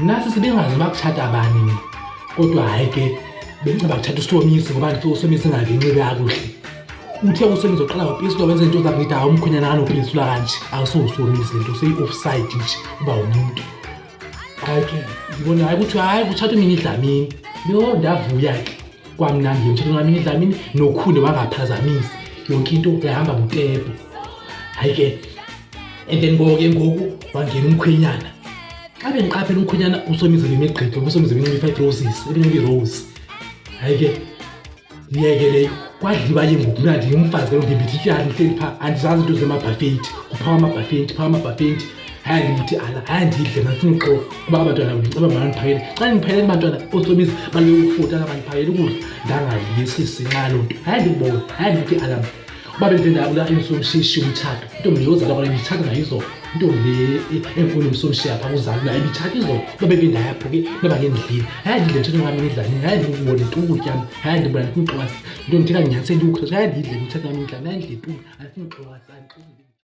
Mna sisi bengazi uba kutshata bani mna, kodwa hayi ke bendicinga kutshata uSomizi ngoba ndifike uSomizi engavi inxibe kakuhle. Uthe uSomizi uqala wapisula wenza into zakhe, ndithi hayi umkhwenyana kanopisula kanje, awusowuSomizi le nto, seyi-offside nje uba umntu. Hayi ke ndibona hayi kuthiwa hayi kutshata uMini Dlamini. Yho, ndavuya ke, kwamnandi emtshatweni kaMini Dlamini, noKhune wangaphazamisi, yonke into yahamba butepo. Hayi ke and then ngoku ke ngoku wangena umkhwenyana. Xa bendiqaphela umkhwenyana uSomizi bemegqitha, uSomizi benxiba i-five roses, ebenxiba i-rose. Hayi ke yeke leyo, kwadliwa ke ngoku. Mna ndingumfazi kaloku, ndibethe ityala, ndihleli phaa, andizazi into zemabhafethi, kuphakwa amabhafethi, phakwa amabhafethi. Hayi ndithi ala, hayi ndidle, mandifuna uxoka kuba abantwana ndiceba mabandiphakele. Xa ndiphakele abantwana ooSomizi baloku ukufota bandiphakele ukudla, ndangadli sisi nxa loo nto. Hayi ndikubona, hayi ndithi alam uba bendide ndabula emsomshishi umtshato, intombi le yozalwa kwale ibitshata nayo izolo, intombi le emfuna umsomshiya phaa kuzalwa nayo ibitshata izolo, uba beke ndayapho ke noba ngendlile. Hayi ndidle mtshato wam endlalini, hayi ndikubone tu ukutya, hayi ndibona ndifuna uxoka nto ndithetha ndinyanisele ndikukhuthaza. Hayi ndidle mtshato wam endlalini, hayi ndidle tu, andifuna uxoka, andixoki.